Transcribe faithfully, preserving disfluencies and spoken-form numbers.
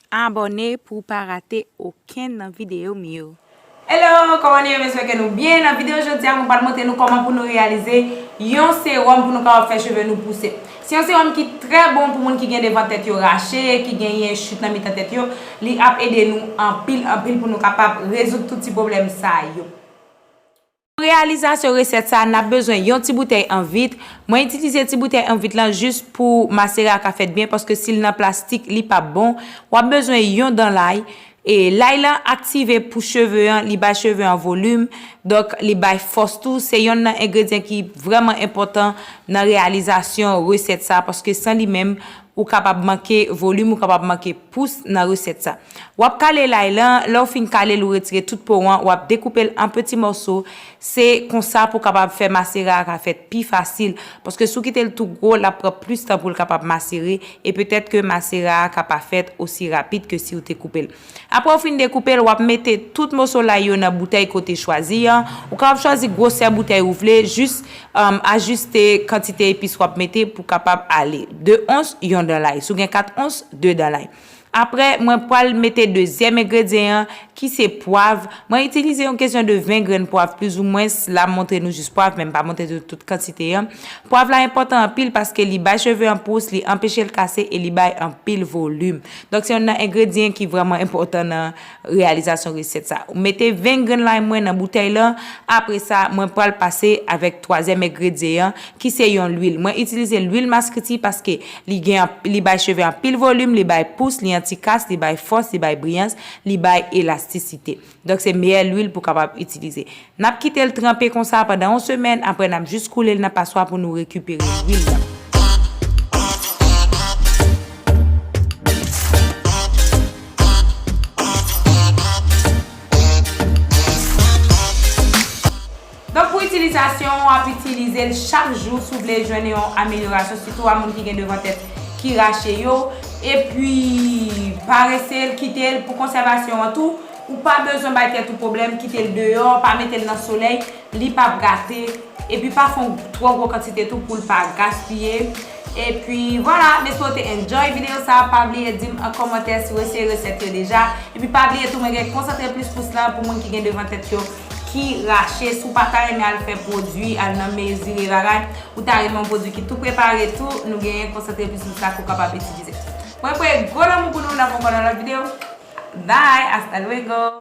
Abòne pou w pa rate okenn nan videyo m yo. Hello, kòman nou ye? M espere ke nou byen. Nan videyo jodi a, mwen pral montre nou kòman pou nou reyalize yon sewòm pou nou kapab fè cheve nou pouse. Se yon sewòm ki trè bon pou moun ki gen devan tèt yo rache, ki genyen chit nan mitan tèt yo. Li ap ede nou anpil, anpil pou nou kapab rezoud tout ti pwoblèm sa yo. Pou reyalizasyon resèt sa, n ap bezwen yon ti boutèy an vit. Mwen itilize ti boutèy an vit lan jis pou masera a ka fèt byen, paske si l nan plastik, li p ap bon. W ap bezwen yon dan lay. E lay lan aktive pou cheve an, li bay cheve an volim, donk li bay fòs tou. Se yonn nan engredyan ki vrèman enpòtan nan reyalizasyon resèt sa, paske san li menm, ou kapab manke volim, ou kapab manke pous nan resèt sa. W ap kale lay lan, lè w fin kale l, ou retire tout po an, w ap dekoupe l an peti mòso. Se konsa pou w kapab fè masera a ka fèt pi fasil, paske si w kite l tou gwo, l ap pran plis tan pou l kapab masere, e petèt ke masera a ka pa fèt osi rapid ke si w te koupe l. Apre w fin dekoupe l, w ap mete tout moso lay yo nan boutèy ke w te chwazi an. Ou kapab chwazi gwosè boutèy ou vle, jis, um, ajiste kantite epis w ap mete pou kapab ale. De ons, yon dan lay. Si w gen kat ons, de dan lay. Apre, mwen pral mete dezyèm engredyan an, ki se pwav. Mwen itilize yon kesyon de ven grenn pwav, plizoumwens. La, m montre nou jis pwav, men m pa montre nou tout kantite an. Pwav la enpòtan anpil paske li bay cheve an pous, li anpeche l kase e li bay anpil volim. Donk, se youn nan engredyan ki vrèman enpòtan nan reyalizasyon resèt sa. Ou mete ven grenn lay mwen nan boutèy lan. Apre sa, mwen pral pase avèk twazyèm engredyan an, ki se yon lwil. Mwen itilize lwil maskriti paske li gen, li bay cheve anpil volim, li bay pous, li anti-kas, li bay fòs, li bay briyans, li bay elastisite. Donk, se meyè lwil pou kapab itilize. N ap kite l tranpe konsa pandan yon semèn, apre n ap jis koule l nan paswa pou nou rekipere lwil lan. Donk, pou itilizasyon, w ap itilize l chak jou si w vle jwenn yon amelyorasyon, sitou a moun ki gen devan tèt ki rache yo. Epi, pa rese l, kite l pou konsèvasyon an tou. Ou pa bezwen bay tèt ou pwoblèm, kite l deyò, pa mete l nan solèy, li p ap gate. Epi, pa fè yon twò gwo kantite tou pou l pa gaspiye. Epi, vwala, m espere w te enjoy videyo sa. Pa bliye di m an kòmantè si w eseye resèt yo deja. Epi, pa bliye tou, mwen gen konsantre plis pous lan pou moun ki gen devan tèt yo ki rache. Si w pa ta renmen al fè pwodui, al nan mezire bagay, ou ta renmen yon pwodui ki tou prepare tou, nou genyen konsantre plis pous la ke w kapab itilize. Mwen voye gwo lanmou pou nou, n ap wè ankò nan lòt videyo. Bye, hasta luego!